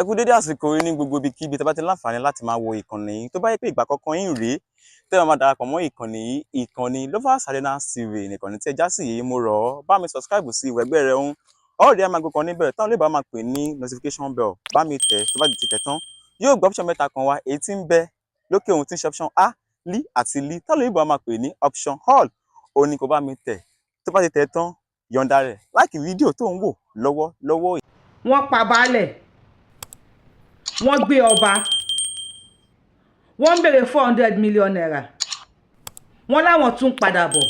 Ẹ kú dédé àsìkò yìí ní gbogbo ibikíbi tẹ́ bá ti láǹfààní láti máa wo ìkànnì yìí. Tó bá yẹ pé ìgbà àkọ́kọ́ yín rèé tẹ́ ẹ máa darapọ̀ mọ́ ìkànnì yìí, ìkànnì Lovers Arena TV nìkànnì tí ẹ já sí yìí, mo rọ̀ ọ́, bá mi subscribe sí ìwẹ̀gbẹ́ rẹ̀ ń ọ̀rẹ́ ẹ̀ máa gbé kan níbẹ̀ táwọn olóòbá máa pè ní notification bell. Bá mi tẹ̀. Tó bá ti tẹ̀ tán, yóò gbé option mẹ́ta kan wá, èyí tí ń bẹ lókè ohun tí ń ṣe option A, L àti L, táwọn olóòbá máa pè ní option all. Òun ni kò bá mi tẹ̀. Tó bá ti tẹ̀ tán, yọ̀ǹda rẹ̀, like fídíò tó ń wò lọ́wọ́ lọ́wọ́. Wọ́n pa baálẹ̀, wọ́n gbé ọba, wọ́n ń béèrè ₦400 million. Wọ́n láwọn tún padà bọ̀.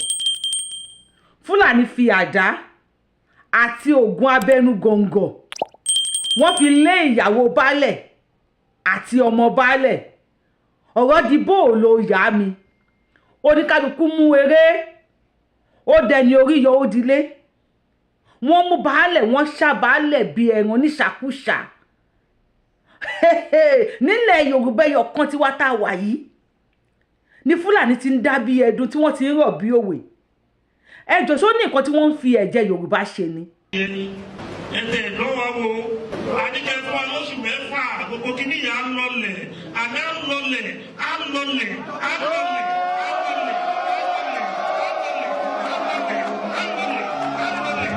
Fúlàní fi àdá àti oògùn abẹ́nú gọ̀ǹgọ̀, wọ́n fi lé ìyàwó baálẹ̀ àti ọmọ baálẹ̀. Ọ̀rọ̀ di bóòlò ìyá mi. Oníkálukú mú eré, ó dẹni orí yọ, ó dilé. Wọ́n mú baálẹ̀, wọ́n ṣá baálẹ̀ bíi ẹran níṣàkúṣà nílẹ̀ Yorùbá. Ẹyọ kan tí wá tá a wà yìí ní Fúlàní ti ń dá bí ẹdun, tí wọ́n ti ń rọ̀ bí òwe. Ẹjọ́, ṣó ní nǹkan tí wọ́n ń fi ẹ̀jẹ̀ Yorùbá ṣe ni? Ẹtẹ lọ́wọ́ wo àníkẹ́ fún wa lóṣù 6, gbogbo kìíní yà á lọlẹ̀, àná á lọlẹ̀, á lọlẹ̀, á lọlẹ̀, á lọlẹ̀, á lọlẹ̀, á lọlẹ̀, á lọlẹ̀, á lọlẹ̀.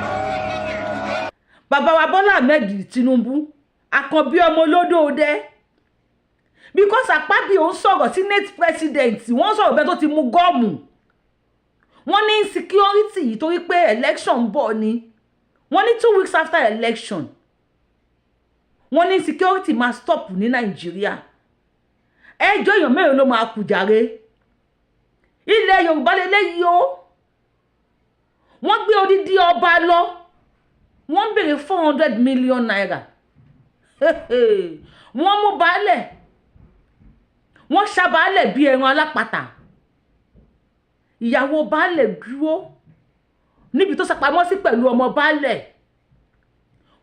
Bàbá wa Bọ́lá Ahmed Tinubu, àkànbí ọmọ olódò dẹ, because Akpabio ń sọ̀rọ̀, senate president, wọ́n sọ̀rọ̀ bẹ́ẹ̀ tó ti mú gọ́ọ̀mù. Wọ́n ní insecurity yìí, torí pé election ń bọ̀ ni. Wọ́n ní 2 weeks after election, wọ́n ní insecurity máa stop ní Nàìjíríà. Ẹjọ́, èèyàn mélòó ló máa kú jàre? Ilẹ̀ Yorùbá lélẹ́yìí o. Wọ́n gbé odidi ọba lọ, wọ́n ń béèrè ₦400 million. Wọ́n mú baálẹ̀, wọ́n ṣá baálẹ̀ bíi ẹran alápatà. Ìyàwó baálẹ̀ dúró níbi tó sápamọ́ sí pẹ̀lú ọmọ baálẹ̀.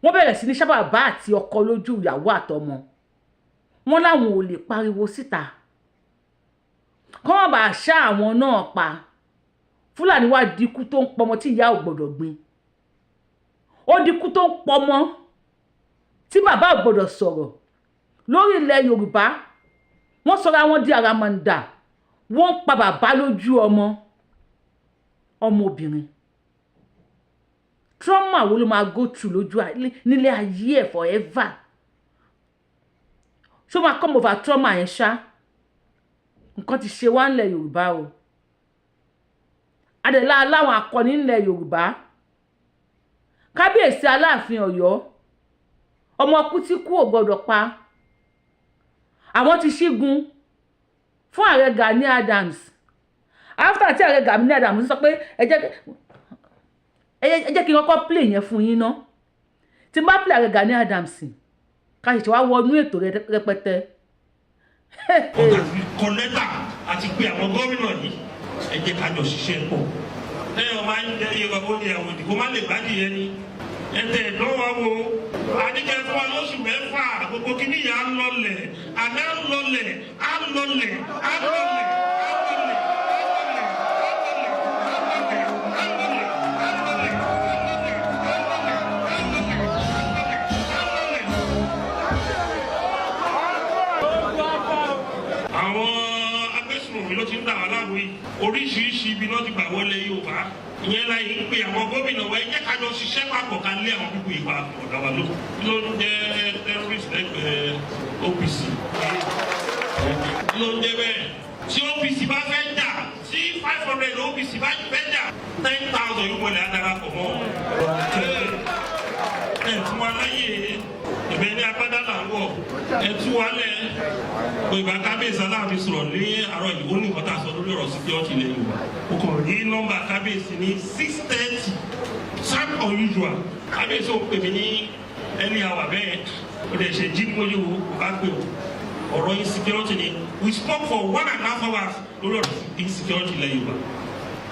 Wọ́n bẹ̀rẹ̀ sí ní ṣá bàbá àti ọkọ lójú ìyàwó àtọmọ wọn. Láwọn ò lè pariwo síta kọ́ wọ́n bá ṣá àwọn náà pa. Fúlàní wá dínkù tó ń pọmọ tí ìyá ò gbọ́dọ̀ gbin, ó dínkù tó ń pọmọ tí bàbá ò gbọ́dọ̀ sọ̀rọ̀. Lórí ilẹ̀ Yorùbá, wọ́n sọra wọn di àràmàǹdà, wọ́n ń pa bàbá lójú ọmọ. Ọmọbìnrin, trauma wo ló máa go through lójú nílé ayé ẹ̀ forever? Ṣó máa come over trauma yẹn ṣá? Nǹkan ti ṣe wá nílẹ̀ Yorùbá o. Adẹ̀lá aláwọn akọni nílẹ̀ Yorùbá. Kábíyèsí Aláàfin Ọ̀yọ́, ọmọ kú tí kú ò gbọdọ̀ pa, àwọn ti ṣígun fún Ààrẹ Gani Adams, after tí Ààrẹ Gani Adams sọ pé ẹ jẹ́ kí n kọ́kọ́ play yẹn fún yín ná. Tí n bá play Ààrẹ Gani Adams, ká ṣèṣe wá wọnú ètò rẹpẹtẹ. Ọ̀gá ti kọ lẹ́tà àti pé àwọn gómìnà yìí, ẹ jẹ́ ká jọ ṣiṣẹ́ pọ̀. Lẹ́yìn ọmọ ayé jẹ́ iye ó ní àwọn ìdìbò má lè gbádìí yẹn ni. Ẹtẹ lọ́wọ́ wo àníkẹ́ fún wa lóṣù 6, gbogbo kìíní yà á lọlẹ̀, àná á lọlẹ̀, á lọlẹ̀, á lọlẹ̀, á lọlẹ̀, á lọlẹ̀, á lọlẹ̀, á lọlẹ̀, á lọlẹ̀, á lọlẹ̀, á lọlẹ̀, á lọlẹ̀, á lọlẹ̀. Àwọn agbésùnmọ̀mí ló ti ń dà wá láàmú yìí. Oríṣiríṣi ibi náà ti gbà wọlé Yorùbá. Ìyẹn la yìí ń pe àwọn gómìnà wa, ẹ jẹ́ ká jọ ṣiṣẹ́ papọ̀, ká lé àwọn pípọ̀ ìwà ọ̀dà wa ló. Kí ló ń jẹ́ terrorist lẹ́gbẹ̀ẹ́ OPC? Kí ló ń jẹ́ bẹ́ẹ̀? Tí OPC bá fẹ́ jà, tí 500 OPC bá fẹ́ jà, 10,000 yóò wọlé adarapọ̀ mọ́ ẹ. Fún wa láyè ìbẹ́ ní agbádá là ń wọ̀, ẹ tú wa lẹ̀. Ìgbà kábíyèsí Aláàfin sọ̀rọ̀ ní àárọ̀ yìí, ó ní nǹkan tá a sọ lórí ọ̀rọ̀ security ilẹ̀ Yorùbá. O kàn rí nọ́mbà kábíyèsí ní 6:30, sound unusual. Kábíyèsí ò pè mí ní early hour bẹ́ẹ̀. Ó dẹ̀ ṣe jí ní ojú wo kò bá pè ó. Ọ̀rọ̀ insecurity ni. We spoke for 1.5 hours lórí ọ̀rọ̀ insecurity ilẹ̀ Yorùbá.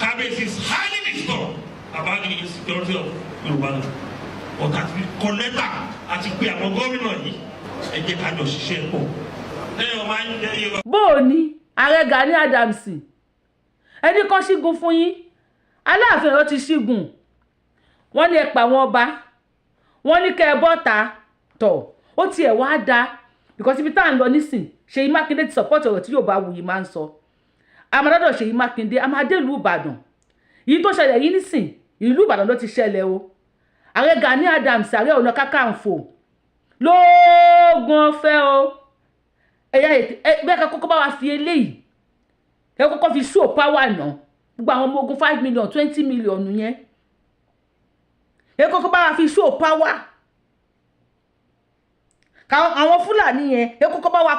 Kábíyèsí is highly disturbed about the insecurity of Yorùbá land. Ọ̀tà ti kọ lẹ́tà àti pé àwọn gómìnà yìí, ẹ jẹ́ ká jọ ṣiṣẹ́ pọ̀. Lẹ́yìn ọmọ ayé jẹ́ iye. Bó o ní Ààrẹ Gani Adams, ẹni kan ṣígun fún yín. Aláàfin Ọ̀yọ́ ti ṣígun. Wọ́n ní ẹ pa àwọn ọba, wọ́n ní kẹ́ ẹ bọ́ta tọ̀. Ó tiẹ̀ wá da, because ibi tá à ń lọ nísìn, Ṣèyí Mákindé ti support ọ̀rọ̀ tí Yorùbáwùyí máa ń sọ. Àmàdọ́dọ̀ Ṣèyí Mákindé, a máa dé ìlú Ìbàdàn. Yìí tó ṣẹlẹ̀ yìí nísìn, ìlú Ìbàdàn ló ti ṣẹlẹ̀ o. Ààrẹ Gani Adams, Ààrẹ Ọ̀nà Kakanfò, lóògùn ọ̀fẹ́ o. Ẹ̀yà bẹ́ẹ̀ ká kọ́kọ́ bá wa fi eléyìí, ẹ kọ́kọ́ fi show power náà. Gbogbo àwọn ọmọ ogun 5 million, 20 million yẹn, ẹ kọ́kọ́ bá wa fi show power àwọn Fúlàní yẹn. Ẹ kọ́kọ́ bá wa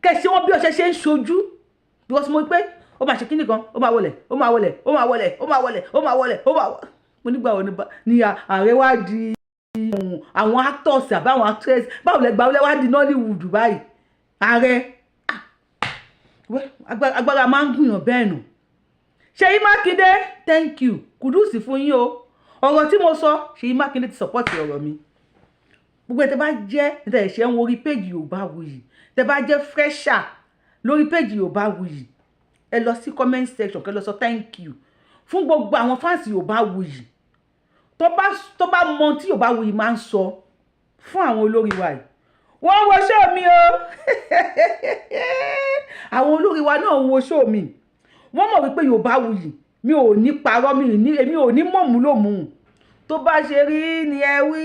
kẹsí wọn bí ọṣẹ ṣe ń ṣojú, because mo pé ó máa ṣe kíní kan, ó máa wọlẹ̀, ó máa wọlẹ̀, ó máa wọlẹ̀, ó máa wọlẹ̀, ó máa wọlẹ̀, ó máa wọlẹ̀. Mo nígbà wo ni ààrẹ wá di àwọn actors àbí àwọn actress? Báwo lẹ gbà wọlé wá di Nollywood báyìí? Ààrẹ, agbára máa ń gùnyàn bẹ́ẹ̀ nù. Ṣèyí Mákindé, thank you, kudos fún yín o. Ọ̀rọ̀ tí mo sọ, Ṣèyí Mákindé ti support ọ̀rọ̀ mi. Gbogbo ẹ̀ tẹ́ bá jẹ́ tẹ́ ṣe ń wo orí page Yorùbáwùyí, tẹ́ bá jẹ́ fresher lórí page Yorùbáwùyí, ẹ lọ sí comment section, kẹ́ lọ sọ thank you fún gbogbo àwọn fans Yorùbáwùyí tó bá mọ tí Yorùbáwùyí máa ń sọ fún àwọn olórí wa yìí. Wọ́n wo show mi o. Àwọn olórí wa náà wo show mi. Wọ́n mọ̀ wípé Yorùbáwùyí, mi ò ní parọ́, mi ní èmi ò ní mọ̀mú lòmù. Tó bá ṣe rí ni ẹ wí,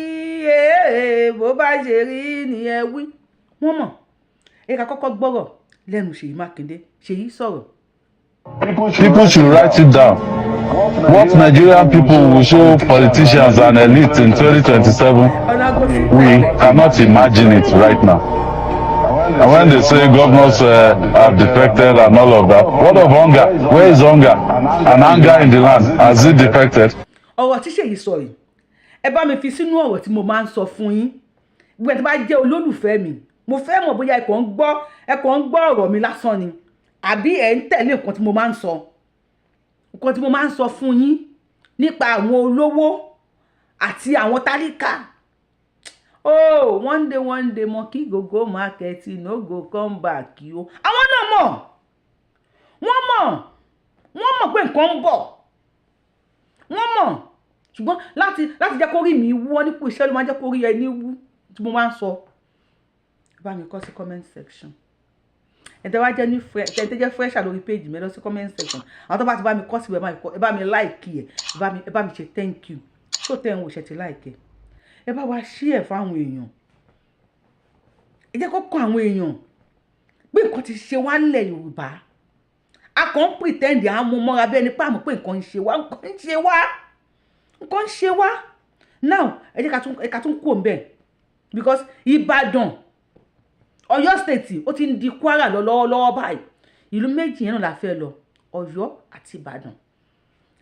bó bá ṣe rí ni ẹ wí. Wọ́n mọ̀. Ẹ ká kọ́kọ́ gbọ́rọ̀ lẹ́nu Ṣèyí Mákindé. Ṣèyí sọ̀rọ̀. People should write it down. What Nigerian people will show politicians and elites in 2027, we cannot imagine it right now. And when they say governors have defected and all of that, what of hunger? Where is hunger? And anger in the land, has it defected? Ọ̀rọ̀ tí Ṣèyí sọ yìí, ẹ bá mi fi sínú ọ̀rọ̀ tí mo máa ń sọ fún yín. Gbogbo ẹ̀ tó bá jẹ́ olólùfẹ́ mi, mo fẹ́ mọ̀ bóyá ẹ kàn ń gbọ́ ọ̀rọ̀ mi lásán ni, àbí ẹ̀ ń tẹ̀lé nǹkan tí mo máa ń sọ, nǹkan tí mo máa ń sọ fún yín nípa àwọn olówó àti àwọn tálíkà. Oh, one day, one day, monkey go go market, no go come back o. Àwọn náà mọ̀, wọ́n mọ̀, wọ́n mọ̀ pé nǹkan ń bọ̀. Wọ́n mọ̀, ṣùgbọ́n láti jẹ́ kó rí mi wú, wọ́n nípò iṣẹ́ ló máa jẹ́ kó rí ẹni wú tí mo máa ń sọ. Bá mi kọ sí comment section. Ẹ̀ tẹ́ wá jẹ́ ní ẹ̀ tẹ́ jẹ́ fresher lórí page mi, ẹ lọ sí comment section. Àwọn tó bá ti bá mi kọ síbẹ̀, ẹ bá mi like ẹ, ẹ bá mi ṣe thank you. Tó tẹ́ ń wò ṣe ti like ẹ, ẹ bá wa share fáwọn èèyàn. Ẹ jẹ́ kó kàn àwọn èèyàn pé nǹkan ti ṣe wá nílẹ̀ Yorùbá. A kàn ń pretend, à ń mú mọ́ra bí ẹni pé àmọ́ pé nǹkan ń ṣe wá, nǹkan ń ṣe wá, nǹkan ń ṣe wá. Now, ẹ jẹ́ ká tún kúrò ńbẹ̀, because Ìbàdàn, Ọ̀yọ́ State, ó ti ń di Kwara lọ lọ́wọ́lọ́wọ́ báyìí. Ìlú méjì yẹn náà la fẹ́ lọ, Ọ̀yọ́ àti Ìbàdàn.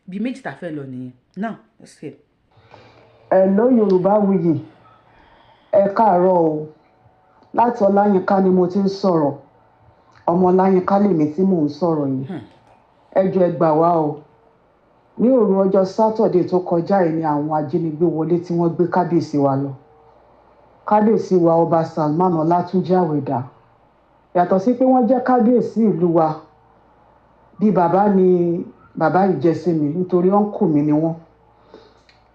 Ibi méjì tá a fẹ́ lọ nìyẹn. Now, let's hear. Hello, Yorùbáwùyí, ẹ káàárọ̀ o. Láti Ọláyínká ni mo ti ń sọ̀rọ̀. Ọmọ Ọláyínká lèmi tí mò ń sọ̀rọ̀ yìí. Ẹ jọ̀ọ́, ẹ gbà wá o. Ní òru ọjọ́ Saturday tó kọjá yìí ni àwọn ajínigbé wọlé tí wọ́n gbé kábíyèsí wa lọ, kábíyèsí wa, Ọba Salman Ọlátúnjí Àwẹ̀dá. Yàtọ̀ sí pé wọ́n jẹ́ kábíyèsí ìlú wa, bí bàbá ni bàbá yìí jẹ́ sí mi, nítorí uncle mi ni wọ́n.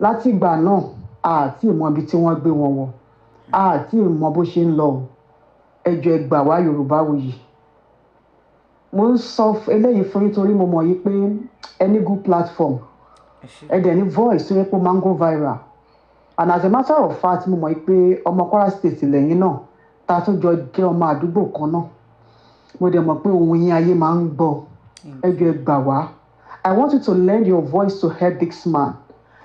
Látìgbà náà, a ti mọ ibi tí wọ́n gbé wọn wọ̀, a ti mọ bó ṣe ń lọ o. Ẹ jọ̀ọ́, ẹ gbà wá. Yorùbáwùyí, mo ń sọ eléyìí fún yín torí mo mọ̀ yìí pé ẹ ní good platform, ẹ dẹ̀ ní voice tó yẹ pé ó máa ń go viral. And as a matter of fact, mo mọ̀ yìí pé ọmọ Kwara State lẹ́yìn náà, tá a tún jọ jẹ́ ọmọ àdúgbò kan náà. Mo dẹ̀ mọ̀ pé ohun yín, ayé máa ń gbọ́. Ẹ jọ̀ọ́, ẹ gbà wá. I want you to lend your voice to help this man,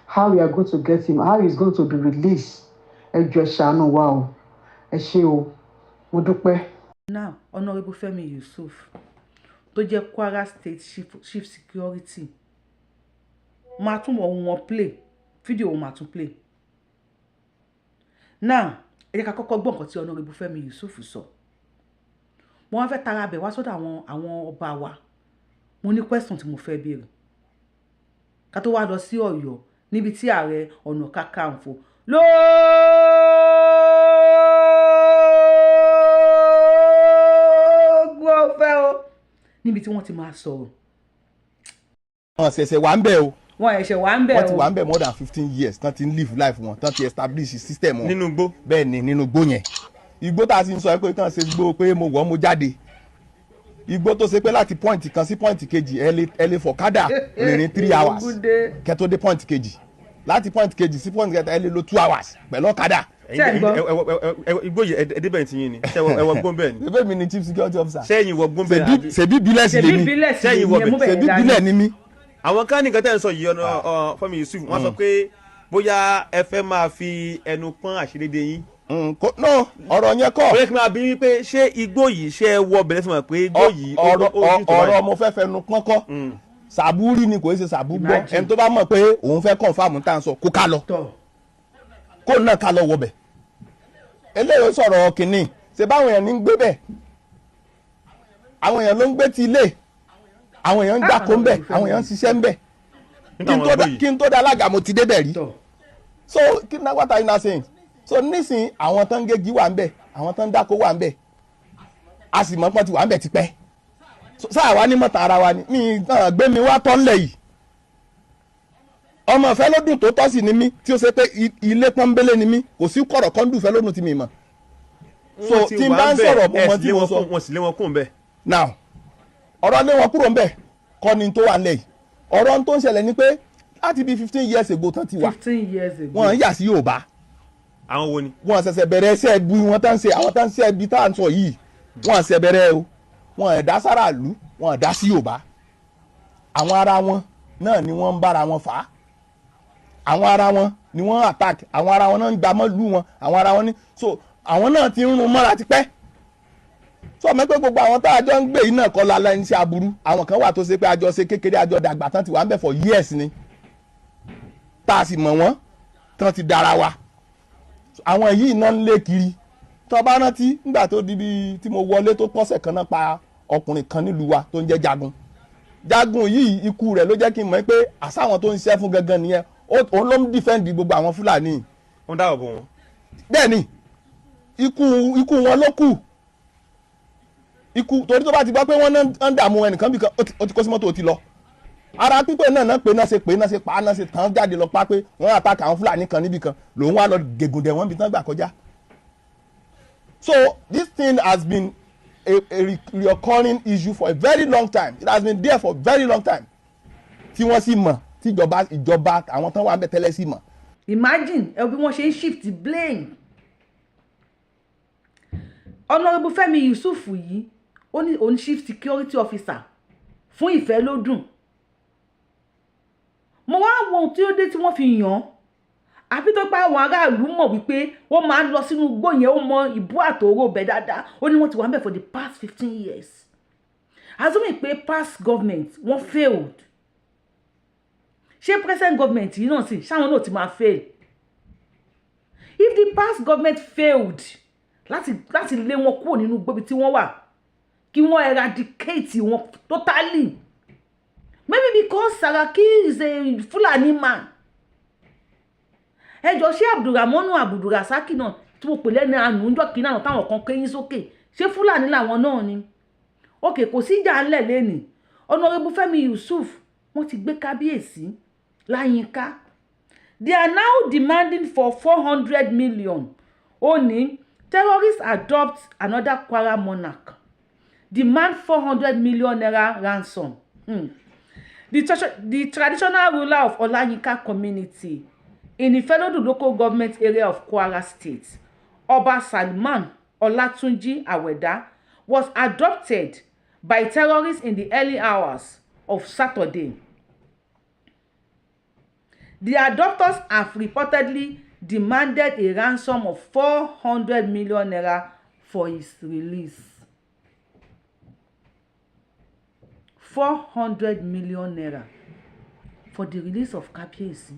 how we are going to get him, how he is going to be released. Ẹ jọ̀ọ́, ẹ ṣàánú wa o. Ẹ ṣé o, mo dúpẹ́. Now, Honourable Femi Yusuf, tó jẹ́ Kwara State Chief Security, máa tún wọ̀ wọn play fídíò wọn, máa tún play. Now, ẹ jẹ́ ká kọ́kọ́ gbọ́ nǹkan tí Honourable Femi Yusuf sọ. Mo wá fẹ́ tara bẹ̀ wá sọ́dọ̀ àwọn ọba wa. Mo ní question tí mo fẹ́ béèrè ká tó wá lọ sí Ọ̀yọ́, níbi tí Ààrẹ Ọ̀nà Kakanfò lóògùn ọ̀fẹ́ o, níbi tí wọ́n ti máa sọ̀rọ̀. Wọn ṣẹ̀ṣẹ̀ wà ń bẹ̀ o. Wọn ẹ̀ṣẹ̀ wà ń bẹ̀. Wọ́n ti o. wà ń bẹ̀ more than 15 years tán ti ń live life wọn, tán ti establish system wọn. Nínú igbó? Bẹ́ẹ̀ ni, nínú igbó yẹn. Igbó tá a ti ń sọ pé kàn ṣe igbó pé mo wọ̀, mo jáde, igbó tó ṣe pé láti point kan sí point kejì, ẹ lè fọ̀kadà rìnrìn 3 hours Ogunde. kẹ́ tó dé point kejì. Láti point kejì sí point kẹta, ẹ lè lo 2 hours pẹ̀lú ọ̀kadà. Ṣé ẹ gbọ́? Igbó yìí, ẹ débẹ̀ tí yín ni? Ṣé ẹ wọ gbó bẹ́ẹ̀ ni? Ṣebí mi ni chief security officer. Ṣẹ́yìn wọ gbó bẹ́ẹ̀ ni? Ṣebí bílẹ̀ sí Ṣèbí lèmi. bílẹ̀ sí Ṣẹ́yìn lèmi, wọbẹ̀. ẹ mú bẹ̀rẹ̀ Ṣebí dání. bílẹ̀ ni mí. Àwọn kan ní nǹkan tẹ́ ń sọ yìí, ọ̀nà Fẹ́mi Yusuf, wọ́n sọ pé bóyá ẹ fẹ́ máa fi ẹnu pọ́n àṣírédé yín. No, ọ̀rọ̀ yẹn kọ́. Ó yẹ kí n máa bí wípé ṣé igbó yìí, ṣé ẹ wọ bẹ̀rẹ̀ sí mọ̀ pé igbó yìí ọ̀rọ̀ ó jù tó ọ̀rọ̀ báyìí? Mo fẹ́ fẹnu pọ́n kọ́, sàbúrì ni, kò í ṣe sàbú gbọ́. Imagine. Ẹni tó bá mọ̀ pé òun fẹ́ confirm tá à ń sọ, kó ká lọ, Tọ̀. kó náà ká lọ wọbẹ̀. Eléyìí sọ̀rọ̀ kìíní ṣe báwọn èèyàn ní ń gbé bẹ̀, àwọn èèyàn ló ń gbé ti ilé, àwọn èèyàn ń dáko ń bẹ̀, àwọn èèyàn ń ṣiṣẹ́ ń bẹ̀. Nípa àwọn igbó yìí. Kí n tó da alága, mo ti débẹ̀ rí. Tọ̀. So kí n what are you now saying? So nísìn, àwọn tó ń gégi wà ń bẹ̀, àwọn tó ń dáko wà ń bẹ̀, a sì mọ̀ pọ́n ti wà ń bẹ̀ tipẹ́. So, sáà wá ní mọ̀tàn ara wa ni mi náà gbé mi wá tọ́ ńlẹ̀ yìí. Ọmọ ìfẹ́ lódùn tó tọ́ sí ni mí, tí ó ṣe pé ilé pọ́nbélé ni mí, kò sí kọ̀rọ̀ kọ́ńdù ìfẹ́ lódùn tí mi mọ̀. So Wọ́n ti tí n wà bá ń bẹ̀, sọ̀rọ̀, mo ẹ mọ sì tí lé mo wọn sọ. Wọ́n sì lé wọn kún bẹ́ẹ̀. Now, ọ̀rọ̀ lé wọn kúrò ń bẹ̀ kọ́ ni tó wà ńlẹ̀ yìí. Ọ̀rọ̀ tó ń ṣẹlẹ̀ ni pé láti bí 15 years ago tán ti wà. 15 years ago. Wọ́n ń yà sí Yorùbá. Àwọn wo ni? Wọ́n ṣẹ̀ṣẹ̀ bẹ̀rẹ̀ iṣẹ́ ẹbí wọn tá ń ṣe, àwọn tá ń ṣe ẹbí tá à ń sọ yìí, wọ́n ṣẹ̀ bẹ̀rẹ̀ o. Wọ́n ẹ̀dá sáràlú, wọ́n ẹ̀dá sí Yorùbá. Àwọn ara wọn náà ni wọ́n ń bára wọn fà á, àwọn ara wọn ni wọ́n attack, àwọn ara wọn náà ń gba mọ́lú wọn, àwọn ara wọn ní. So àwọn náà ti ń rún mọ́ra tipẹ́. Sọ mọ̀ pé gbogbo àwọn tá a jọ ń gbé yìí náà kọ́ la lẹ́yìn sí aburú. Àwọn kan wà tó ṣe pé àjọ ṣe kékeré, àjọ dàgbà, tán ti wà ń bẹ̀ for years ni, tá a sì mọ̀ wọ́n, tán ti dára wa. Àwọn yìí náà ń lé kiri. Tó bá rántí, nígbà tó di bíi tí mo wọlé tó pọ́sẹ̀ kan náà, pa ọkùnrin kan nílùú wa tó ń jẹ́ Jagun. Jagun yìí, ikú rẹ̀ ló jẹ́ kí n mọ̀ pé àsáwọn tó ń ṣiṣẹ́ fún gangan nìyẹn. Òun ló ń defend gbogbo àwọn Fúlàní. Wọ́n dáàbò bò wọ́n. Bẹ́ẹ̀ ni, ikú wọn ló kù ikú, torí tó bá ti gbọ́ pé wọ́n náà ń dààmú ẹnìkan bí kan, ó ti kó sí mọ́tò, ó ti lọ. Ara pípé náà náà pé náà ṣe, pé náà ṣe pa á, náà ṣe tán jáde lọ pa pé wọ́n attack àwọn Fúlàní kan níbì kan, lòun wá lọ gègùn dẹ̀ wọ́n bí tán gbà kọjá. So this thing has been a recurring issue for a very long time. It has been there for a very long time, tí wọ́n sì mọ̀, tí ìjọba àwọn tán wà ń bẹ̀ tẹ́lẹ̀ sì mọ̀. Imagine ẹ bí wọ́n ṣe ń shift blame. Honourable Fẹ́mi Yusuf yìí, ó ní òun chief security officer fún Ìfẹ́lódùn. Mo wá wo ohun tí ó dé tí wọ́n fi yàn án, àfi tó pa àwọn aráàlú mọ̀ wípé wọ́n máa ń lọ sínú igbó yẹn, ó mọ ìbú àtòrò bẹ̀ dáadáa. Ó ní wọ́n ti wà ń bẹ̀ for the past 15 years. Assuming pé past government wọ́n failed, ṣé present government yìí náà sì ṣáwọn náà ti máa fail? If the past government failed láti lé wọn kúrò nínú gbóbi tí wọ́n wà, kí wọ́n eradicate wọn totally, maybe because Saraki is a Fulani man. Ẹ jọ, ṣé Abdulrahmanu Abdulrasaki náà tí mo pè lẹ́nu àánú ń jọ́ kí náà táwọn kan kéyín sókè, ṣé Fúlàní làwọn náà ni? Ok, kò sí ìjà ńlẹ̀ lẹ́nìí. Honourable Fẹ́mi Yusuf, wọ́n ti gbé kábíyèsí Láyínká. They are now demanding for 400 million. Ó ní terrorists abduct another Kwara monarch, demand ₦400 million ransom. The traditional ruler of Olayinka community in Ifelodun Local Government Area of Kwara State, Oba Salman Olatunji Aweda, was abducted by terrorists in the early hours of Saturday. The abductors have reportedly demanded a ransom of ₦400 million for his release. ₦400 million for the release of Kábíyèsí.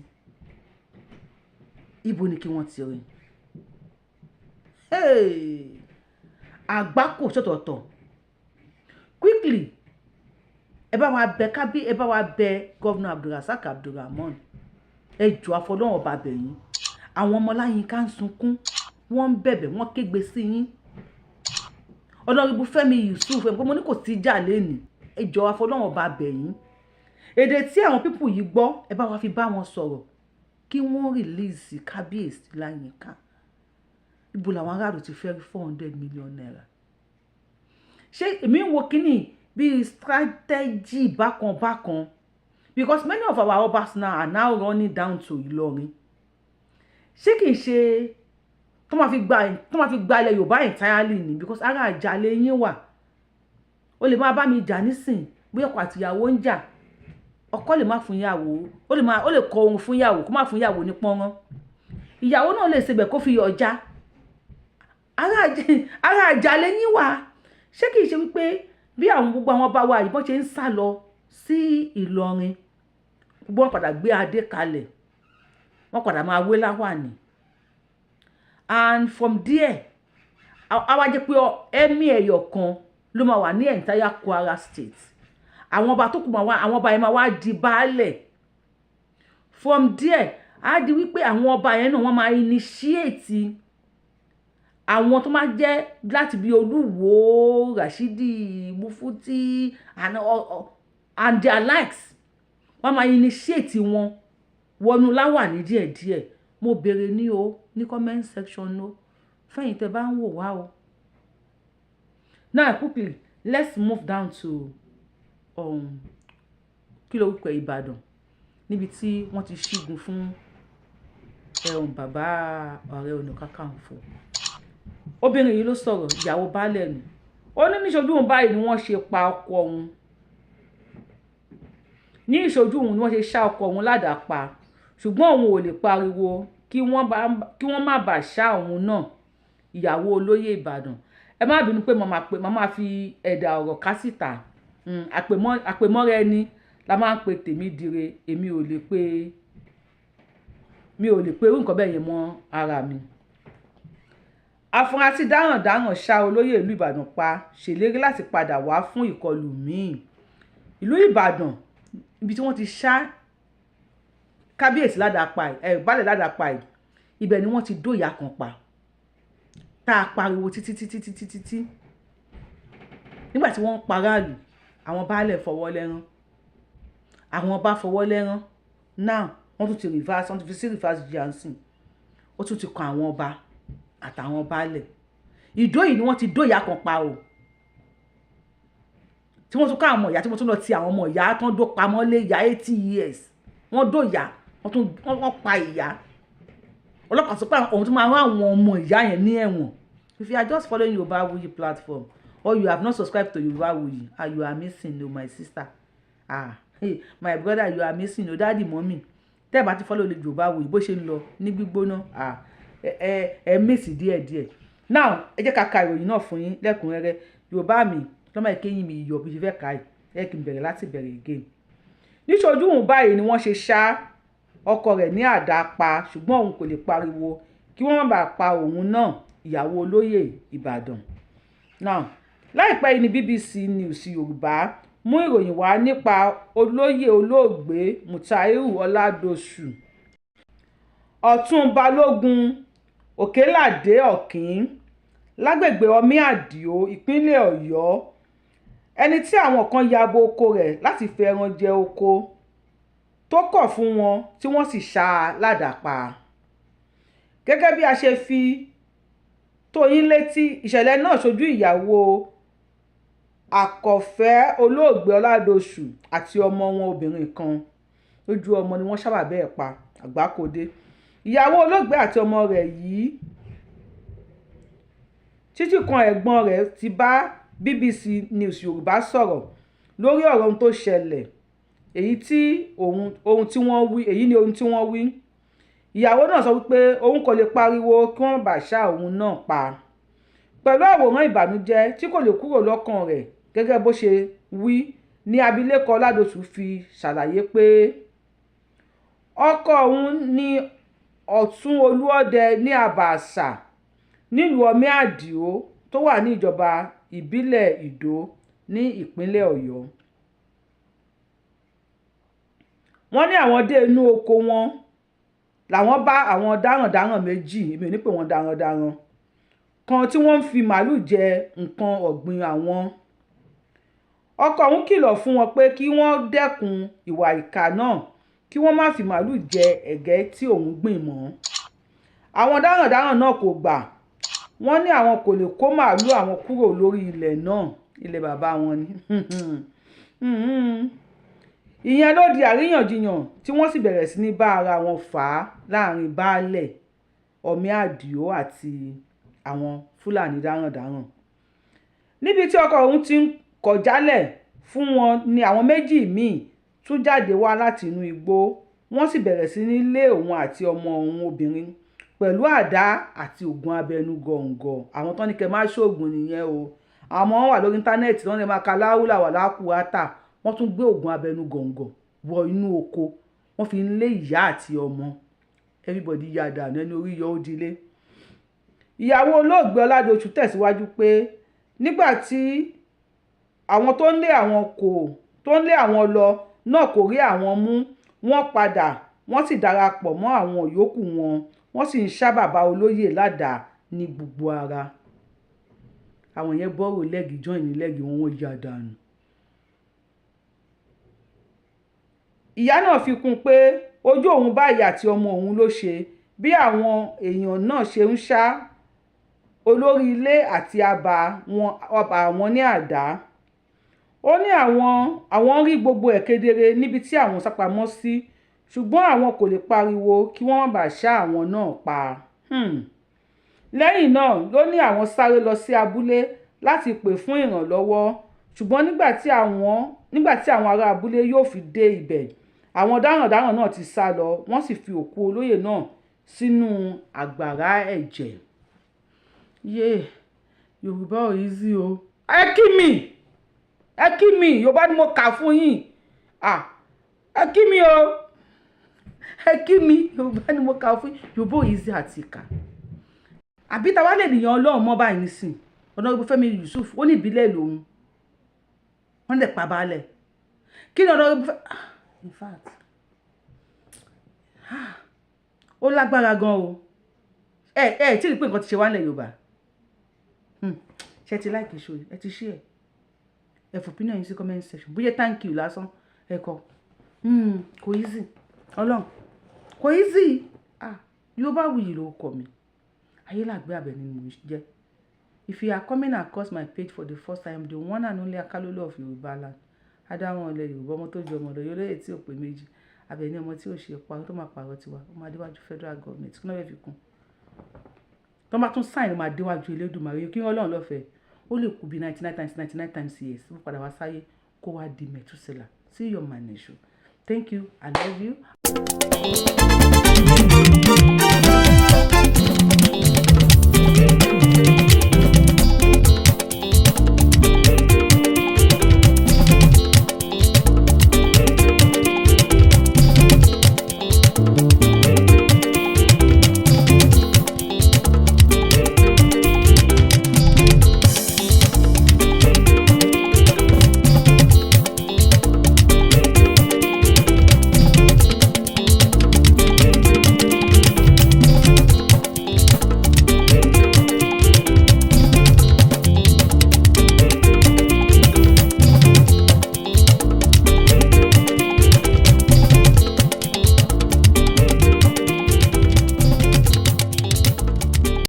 Ibo ni kí wọ́n ti rí? Hey! Àgbákò ṣọ̀tọ̀tọ̀. Quickly, ẹ bá wa bẹ kábí, ẹ bá wa bẹ Governor Abdulrasaq Abdulrahman. Ẹ jọ, àfọlọ́wọ́n ọba bẹ̀yìn. Àwọn ọmọláyínká ń sunkún, wọ́n ń bẹ̀bẹ̀, wọ́n kégbe sí yín. Honourable Fẹ́mi Yusuf, ẹ̀ pé mo ní kò sí ìjà lẹ́nìí. Ẹ jọ, àfọlọ́wọ́n ọba bẹ̀yìn. Èdè tí àwọn people yìí gbọ́, ẹ bá wa fi bá wọn sọ̀rọ̀ kí wọ́n release Kábíyèsí Láyínká. Ibo làwọn aráàlú ti fẹ́ rí ₦400 million? Ṣé èmi ń wo kínní bíi strategy bákan bákan? Because many of our obas now are now running down to Ìlọrin. Ṣé kìí ṣe tó máa fi gba ilẹ̀ Yorùbá entirely ni? Because ara àjà lè yín wà. Ó lè máa bá mi jà nísìn, bóyá ọkọ àtìyàwó ń jà, ọkọ lè má fún ìyàwó, ó lè kọ ohun fún ìyàwó, kó má fún ìyàwó ní pọ́nrán. Ìyàwó náà lè ṣebẹ̀ kó fi ọjà. Ara àjà lè yín wà. Ṣé kìí ṣe wípé bí àwọn gbogbo àwọn ọba wa yìí bọ́n ṣe ń sá lọ sí Ìlọrin, gbogbo wọn padà gbé adé kalẹ̀, wọ́n padà máa wé láwàní, and from there á wá jẹ́ pé emir ẹyọ kan ló máa wà ní entire Kwara State, àwọn ọba tó kù máa wá, àwọn ọba yẹn máa wá di baálẹ̀. From there, á di wípé àwọn ọba yẹn náà, wọ́n máa initiate àwọn tó máa jẹ́ láti bí Olúwo, Rashidi, Mufuti and their likes, wọ́n máa initiate wọn wọnú láwàní díẹ̀díẹ̀. Mo béèrè ní o ní comment section o, fẹ́yìn tẹ́ bá ń wò wá o. Now quickly, let's move down to kí lorúkọ Ìbàdàn, níbi tí wọ́n ti ṣígun fún bàbá Ààrẹ Ọ̀nà Kakanfò. Obìnrin yìí ló sọ̀rọ̀, ìyàwó baálẹ̀ nù. Ó ní níṣojú òun báyìí ni wọ́n ṣe pa ọkọ òun, ní ìṣojú òun ni wọ́n ṣe ṣá ọkọ òun ládàá pa, ṣùgbọ́n òun ò lè pariwo kí wọ́n má bàa ṣá òun náà. Ìyàwó olóyè Ìbàdàn, ẹ má bínú pé màá máa fi ẹ̀dà ọ̀rọ̀ ká síta. Àpèmọ́ra ẹni la máa ń pe tèmi dire. Èmi ò lè pe, mi ò lè pe irú nǹkan bẹ́ẹ̀ yẹn mọ́ ara mi. Àfúrásì darandaran ṣá olóyè ìlú Ìbàdàn pa, ṣèlérí láti padà wá fún ìkọlù míì. Ìlú Ìbàdàn, ibi tí wọ́n ti ṣá kábíyèsí ládàá pa ẹ, baálẹ̀ ládàá pa ẹ, ibẹ̀ ni wọ́n ti dó ìyá kan pa, tá a pariwo títí títí títí títí. Nígbà tí wọ́n ń paráàlú, àwọn baálẹ̀ fọwọ́ lẹ́rán, àwọn ọba fọwọ́ lẹ́rán. Now wọ́n tún ti reverse, wọ́n ti fi sí reverse jansen. Ó tún ti kan àwọn ọba àtàwọn baálẹ̀. Ìdó yìí ni wọ́n ti dó ìyá kan pa o, tí wọ́n tún ká àwọn ọmọ ìyá, tí wọ́n tún lọ ti àwọn ọmọ ìyá tó ń dó pamọ́ lé ìyá 80 years. Wọ́n dó ìyá, wọ́n tún wọ́n pa ìyá. Ọlọ́pàá sọ pé òun tún máa rán àwọn ọmọ ìyá yẹn ní ẹ̀wọ̀n. If you are just following Yorubawuyi platform or you have not subscribed to Yorubawuyi, ah, you are missing o, my sister. Ah, hey, my brother, you are missing o. Daddy, mommy, tẹ́ ẹ bá ti follow Yorubawuyi bó ṣe ń lọ ní gbígbóná, ah, ẹ miss díẹ̀díẹ̀. Now ẹ jẹ́ ká ka ìròyìn náà fún yín lẹ́kùnrẹ́rẹ́. Yorùbá mi lọ́mọ ìkéyìn mi iyọ̀ bí ṣe fẹ́ ka ẹ̀, ẹ kì í bẹ̀rẹ̀ láti bẹ̀rẹ̀ again. Níṣojú òun báyìí ni wọ́n ṣe ṣá ọkọ rẹ̀ ní àdá pa, ṣùgbọ́n òun kò lè pariwo kí wọ́n má bàa pa òun náà. Ìyàwó olóyè Ìbàdàn. Now, láìpẹ́ yìí ni BBC News Yorùbá mú ìròyìn wá nípa olóyè olóògbé Mutairu Ọládọ̀sù, Ọ̀tún Balógun Òkèládé Ọ̀kín, lágbègbè Omi-Àdìo, ìpínlẹ̀ Ọ̀yọ́, ẹni tí àwọn kan ya bo oko rẹ̀ láti fi ẹran jẹ oko, tó kọ̀ fún wọn, tí wọ́n sì ṣá a ládàá pa. Gẹ́gẹ́ bí a ṣe fi tó yín létí, ìṣẹ̀lẹ̀ náà ṣojú ìyàwó àkọ́fẹ́ olóògbé Ọládọ̀sù àti ọmọ wọn obìnrin kan. Lójú ọmọ ni wọ́n ṣá bàbá ẹ̀ pa. Àgbákòde ìyàwó olóògbé àti ọmọ rẹ̀ yìí, títí kan ẹ̀gbọ́n rẹ̀, ti bá BBC News Yorùbá sọ̀rọ̀ lórí ọ̀rọ̀ ohun tó ṣẹlẹ̀. Èyí tí ohun tí wọ́n wí, èyí ni ohun tí wọ́n wí. Ìyàwó náà sọ wípé òun kò lè pariwo kí wọ́n má bàa ṣá òun náà pa, pẹ̀lú àwòrán ìbànújẹ́ tí kò lè kúrò lọ́kàn rẹ̀. Gẹ́gẹ́ bó ṣe wí ní abilékọ Ọládọ̀sù fi ṣàlàyé pé ọkọ òun ní Ọ̀tún Olúọdẹ ní Abba Àṣà nílùú Omi-Àdìo tó wà ní ìjọba ìbílẹ̀ Ìdó ní ìpínlẹ̀ Ọ̀yọ́. Wọ́n ní àwọn dé inú oko wọn làwọn bá àwọn darandaran méjì, èmi ò ní pè wọ́n darandaran, kan tí wọ́n ń fi màálùú jẹ nǹkan ọ̀gbìn àwọn. Ọkọ òun kìlọ̀ fún wọn pé kí wọ́n dẹ́kun ìwà ìkà náà, kí wọ́n má fi màálùú jẹ ẹ̀gẹ́ tí òun gbìn mọ́. Àwọn darandaran náà kò gbà. Wọ́n ní àwọn kò lè kó màálùú àwọn kúrò lórí ilẹ̀ náà, ilẹ̀ bàbá wọn ni. Ìyẹn ló di àríyànjiyàn tí wọ́n sì bẹ̀rẹ̀ sí ní bá ara wọn fà á láàrin Baálẹ̀ Omi Àdìo àti àwọn Fúlàní darandaran. Níbi tí ọkọ òun ti ń kọ̀ jálẹ̀ fún wọn ní àwọn méjì míín tún jáde wá láti inú igbó, wọ́n sì bẹ̀rẹ̀ sí ní lé òun àti ọmọ òun obìnrin pẹ̀lú àdá àti oògùn abẹnú gọ̀ǹgọ̀. Àwọn tán ní kẹ́ máa ṣoògùn nìyẹn o. Àwọn ọmọ wọn wà lórí íńtánẹ́ẹ̀tì, wọ́n lè máa ka láwùlà wà lákùúátà. Wọ́n tún gbé oògùn abẹnú gọ̀ǹgọ̀ wọ inú oko, wọ́n fi ń lé ìyá àti ọmọ. Everybody ya dànù, ẹni orí yọ ó dilé. Ìyàwó olóògbé Ọládọ̀sù tẹ̀síwájú pé nígbà tí àwọn tó ń lé àwọn kò tó ń lé àwọn lọ náà kò rí àwọn mú, wọ́n padà, wọ́n sì darapọ̀ mọ́ àwọn yòókù wọn, wọ́n sì ń ṣá bàbá olóyè ládàá ní gbogbo ara. Àwọn yẹn borrow leg join ní leg wọn, wọ́n ya dànù. Ìyá náà fi kún un pé ojú òun báyìí àti ọmọ òun ló ṣe bí àwọn èèyàn náà ṣe ń ṣá olórí ilé àti àbá àwọn ní àdá. Ó ní àwọn rí gbogbo ẹ̀ kedere níbi tí àwọn sá pamọ́ sí, ṣùgbọ́n àwọn kò lè pariwo kí wọ́n má bàa ṣá àwọn náà pa. Lẹ́yìn náà ló ní àwọn sáré lọ sí abúlé láti pè fún ìrànlọ́wọ́, ṣùgbọ́n nígbà tí àwọn ará abúlé yóò fi dé ibẹ̀, àwọn darandaran náà ti sá lọ, wọ́n sì fi òkú olóyè náà sínú agbára ẹ̀jẹ̀. Yéè, Yorùbá ò easy o. Ẹ kí mi, ẹ kí mi, Yorùbá ni mo kà fún yín. Ah, ẹ kí mi o, ẹ kí mi, Yorùbá ni mo kà fún yín. Yorùbá ò easy àti kà. Àbí táwa lè nìyàn Ọlọ́run mọ́ báyìí nísìn? Honourable Fẹ́mi Yusuf, ó ní ìbílẹ̀ lòun, wọ́n lè pa baálẹ̀. Kí ni Honourable Fẹ́? In fact, ó lágbára gan o. Ẹ tí ì rí pé nǹkan ti ṣe wá nílẹ̀ Yorùbá. Ṣe ti like show yìí? Ẹ ti share, ẹ fi opinion yín sí comment section. Bóyá thank you lásán ẹ kọ. Kò easy, Ọlọ́run, kò easy. Ah, Yorùbá wuyì ló kọ mi, Ayélàgbé Àbẹ̀ní ni mò ń jẹ́. If you are coming across my page for the first time, the one and only Akalolo of Yorùbá land, adáwọn ilẹ̀ Yorùbá, ọmọ tó ju ọmọ lọ, yóò lóye tí ò pé méjì, Àbẹ̀ní, ọmọ tí ò ṣe pa tó máa pààrọ̀ tiwa, ó máa déwájú federal government. Kí ló fẹ́ fi kún tó máa tún sign, máa déwájú Elédùmarè kí wọ́n lọ́run lọ́fẹ̀ẹ́. Ó lè kú bí 99 times 99 times years, ó padà wá sáyé kó wá di Mẹ̀túsẹ́là. See your man issue. Thank you, I love you.